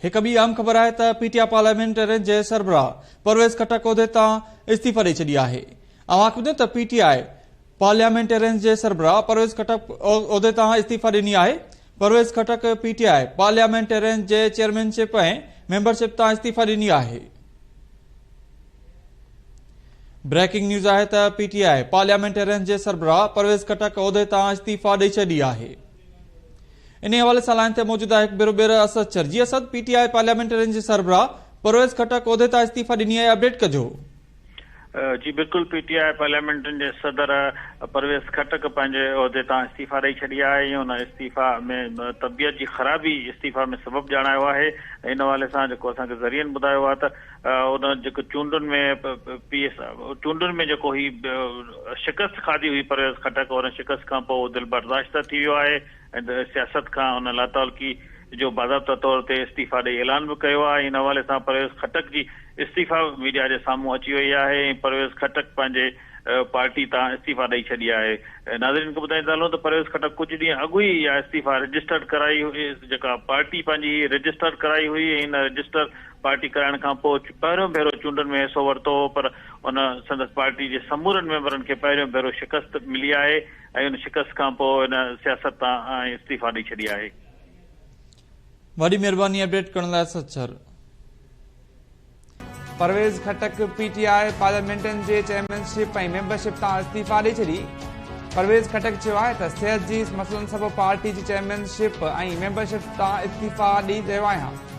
هڪ ٻي اهم خبر آهي ته پي ٽي آء پارليامينٽرين جي سربراهه پرويز خٽڪ عهدي تان استعيفيٰ ڏئي ڇڏي آهي. اوهان کي ٻڌايون ته پي ٽي آء پارليامينٽرين جي سربراهه پرويز خٽڪ عهدي تان استعيفيٰ ڏني آهي. Pervez Khattak P T I parliamentarian جي چيئرمينشپ ۽ ميمبرشپ تان استعيفيٰ ڏني آهي. بريڪنگ نيوز آهي ته پي ٽي آء پارليامينٽرين جي سربراهه پرويز خٽڪ عهدي تان استعيفيٰ ڏئي ڇڏي آهي. انهي حوالي سان لائين تي موجود آهي هڪ ڀيرو ٻيهر اسد شر. جي اسد، پي ٽي آء پارليامينٽرين جي سربراهه پرويز خٽڪ عهدي تان استعيفيٰ ڏني آهي اپڊيٽ ڪجو. جي بلڪل پي ٽي آء پارليامينٽرين جي صدر پرويز خٽڪ پنهنجي عهدي تان استعيفيٰ ڏئي ڇڏي آهي ۽ ان استعيفيٰ ۾ طبيعت جي خرابي استعيفيٰ ۾ سبب ڄاڻايو آهي ۽ ان حوالي سان جيڪو اسان کي ذريعن ٻڌايو آهي ته ان جيڪو چونڊن ۾ پي ايس چونڊن ۾ جيڪو هي شڪست کاڌي هئي پرويز خٽڪ ان شڪست کان پوء هو دل برداشته ٿي ويو آهي ۽ سياست کان ان لاتعلقي جو باضابطه طور تي استعيفا ڏئي اعلان به ڪيو آهي ان حوالي سان پرويز خٽڪ جي استعيفا ميڊيا جي سامهون اچي وئي آهي ۽ پرويز خٽڪ پنهنجي پارٽي تان استعيفا ڏئي ڇڏي آهي ناظرين کي ٻڌائيندا هلون ته پرويز خٽڪ ڪجهه ڏينهن اڳ ئي اها استعيفا رجسٽرڊ ڪرائي هئي جيڪا پارٽي پنهنجي رجسٽرڊ ڪرائي هئي ۽ ان رجسٽر پارٽي ڪرائڻ کان پوء پهريون ڀيرو چونڊن ۾ حصو ورتو هو پر ان سندس پارٽي جي سمورن ميمبرن کي پهريون ڀيرو شڪست ملي آهي ۽ ان شڪست کان پوء هن سياست تان استعيفا ڏئي ڇڏي آهي. وڏي مھرباني اپڊيٽ ڪرڻ لاء Sachar. Pervez Khattak P T I پارليامينٽن جي چيئرمينشپ ۽ ميمبرشپ تان استعيفا ڏئي ڇڏي. پرويز خٽڪ چيو آهي ته صحت جي مسئلن سبب پارٽي جي چيئرمينشپ ۽ ميمبرشپ تان استعيفا ڏئي رهيو آهيان.